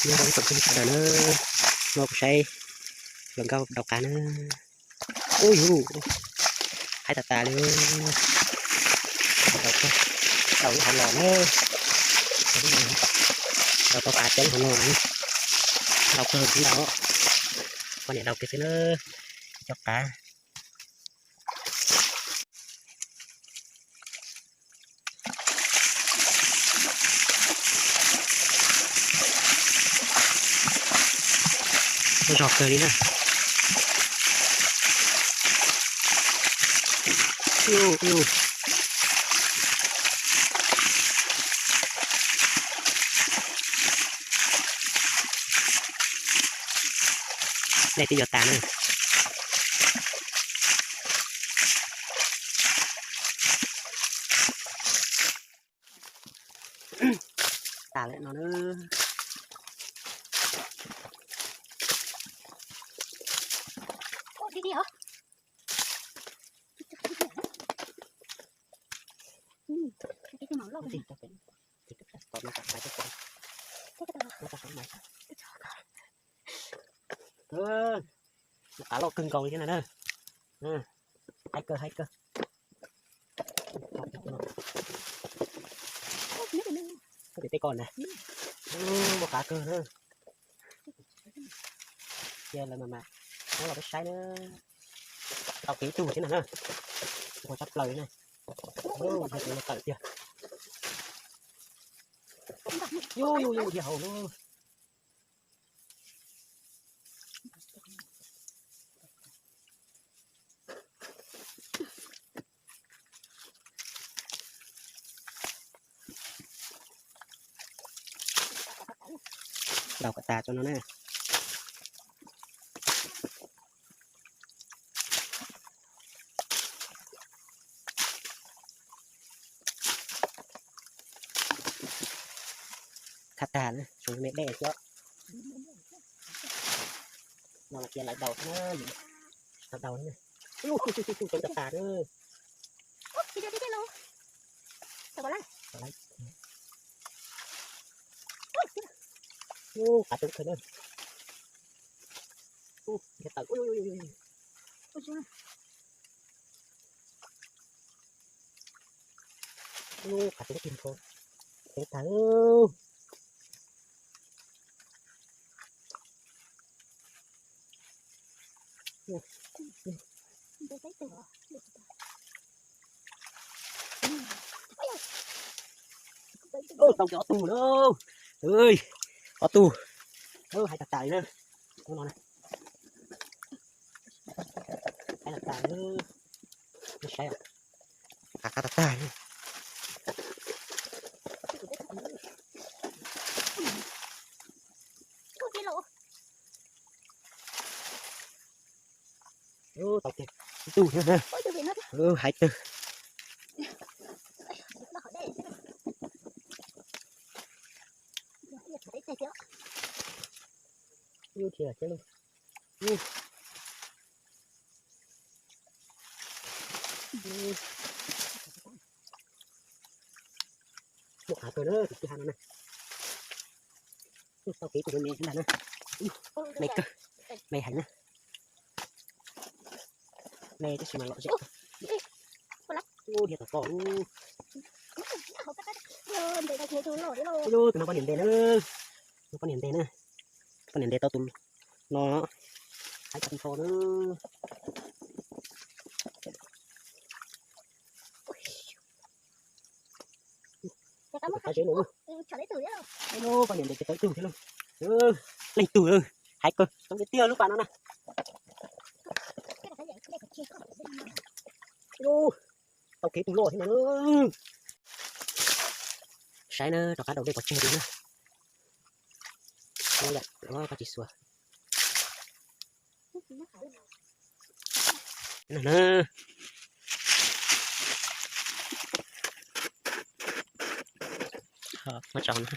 Nyob zoo ib tsoom phooj ywg sawv daws na, no kuv saib hluas nkauj daus qav na. Ub yuv, haib tas tas li. Daus, daus lub hauv los na. Daus tau qav coob hauv no na. Daus kawg nkaus, poj niam daus kiag xwb na. Cov qav zog kawg li na. Nej twb yuav tas na. Tas lawm no na. Qav loj kawg nkaus li thiab na. Haib kawg, haib kawg. Tej ko na, muaj qav kawg na. Cia lawv mam mam muab los peb saib na. Tau kev ib tug thiab na. Ua tshaj plaws na. Yog tus no tawm tiag. Yus yus yus dhia hauv lub. Daus kom tas tso no na. Khab tag na, tshuav me dej xwb. No los cia lawv daus xwb na, tsis tau daus li na. Ub, coob tas tas na. Ub, qav coob kawg na. Ub, tawm. Ub, qav coob tiag, coob tag. Tau kiag ob tug na. Ob tug. Haib tas tas li na. Ub no na. Haib tas tas li. Saib, qav qab tas tas li. Tau kiag ib tug thiab na. Haib twg. Ub, thiaj thiab lauj. Muaj qav kawg na, tus kwj ha no na. Tau kev tus me ntag na. Me kawg, me heev na. Me tab sis mas lom zem. Ub, dhia tom ko. Ub, tus no poj niam ntes na. Tus poj niam ntes na. Poj niam ntes tau tus no. Haib tag nrho na. Qab zeb no. Poj niam ntes tsis tau ib tug thiab lauj. Leej twg, haib kawg, zoo tiag tiag lub pas no na. Tau kev tus loj thiab no. Saib na, rov qab daus dej pov tseg no na. Ua yam koj tsis xuas. Muab tso no.